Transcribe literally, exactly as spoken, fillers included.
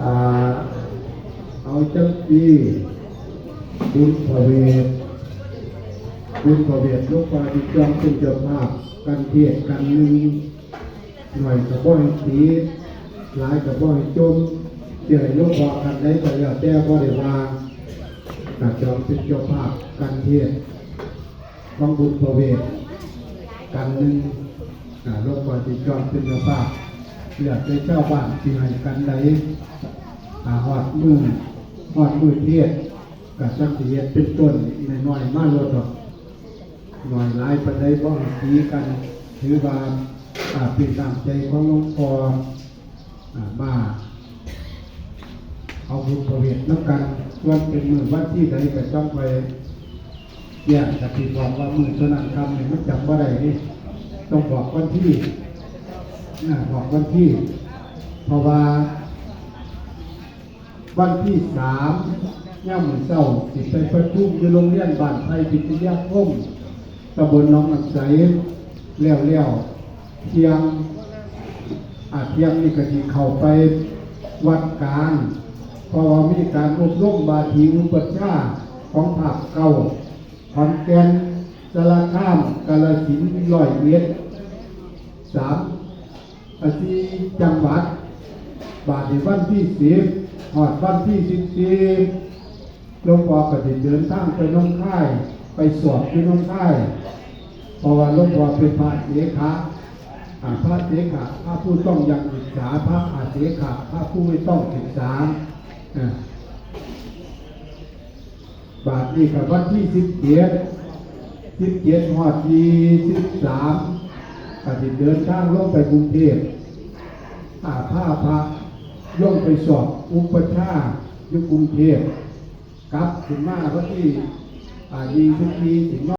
อ่า เอาจังซี่ บุญพระเวท บุญพระเวทหลวงพ่อที่จองเป็นเจ้าภาพกันเทศน์กันหนึ่ง หน่อยก็บ่ให้ตี หลายก็บ่ให้จม เชื่อให้หลวงพ่อกันได้ก็แล้วแต่ บ่ได้ว่า ก็จองเป็นเจ้าภาพกันเทศน์ ของบุญพระเวทกันหนึ่ง อ่า หลวงพ่อที่จองเป็นเจ้าภาพ เลือกแต่ชาวบ้านที่ให้กันใด อ่า ฮอดมื้อ ฮอดมื้อเทศน์ ก็จั่งสิเฮ็ดเป็นต้นน้อยๆ มาโลดดอก น้อยหลายปานใดบ่ให้ตีกัน ถือว่า อ่า เป็นน้ำใจของหลวงพ่อ อ่า มา เอาบุญพระเวทนำกัน ส่วนเป็นมื้อวันที่ใดก็จั่งไปแจ้ง กะสิบอกว่ามื้อเท่านั้นค่ำนี่มันจำบ่ได้นี่ ต้องบอกวันที่ อ่า บอกวันที่ เพราะว่าวันที่สาม ยามมื้อเช้า สิไปประชุมอยู่โรงเรียนบ้านไผ่พิทยาคม ตำบลหนองน้ำใส แล้วแล้ว เที่ยง อ่า เที่ยงนี่ก็สิเข้าไปวัดกลาง เพราะว่ามีการอบรมว่าที่อุปัชฌาย์ของภาคเก้า ขอนแก่น สารคาม กาฬสินธุ์ ร้อยเอ็ด สาม อ่า สี่จังหวัด บาดนี้วันที่สิบ ฮอดวันที่สิบสี่ หลวงพ่อก็สิเดินทางไปหนองคาย ไปสอบอยู่หนองคาย เพราะว่าหลวงพ่อเป็นพระเถระ อ่า พระเถระ พระผู้ต้องยังศึกษา พระอาเถระ พระผู้ไม่ต้องศึกษา อ่า บาดนี้ก็วันที่สิบเจ็ด สิบเจ็ด ฮอดยี่สิบสาม ก็สิเดินทางลงไปกรุงเทพฯ อ่า พาพระลงไปสอบอุปัชฌาย์อยู่กรุงเทพฯ กลับขึ้นมาวันที่ อ่า ยี่สิบสี่ สิมา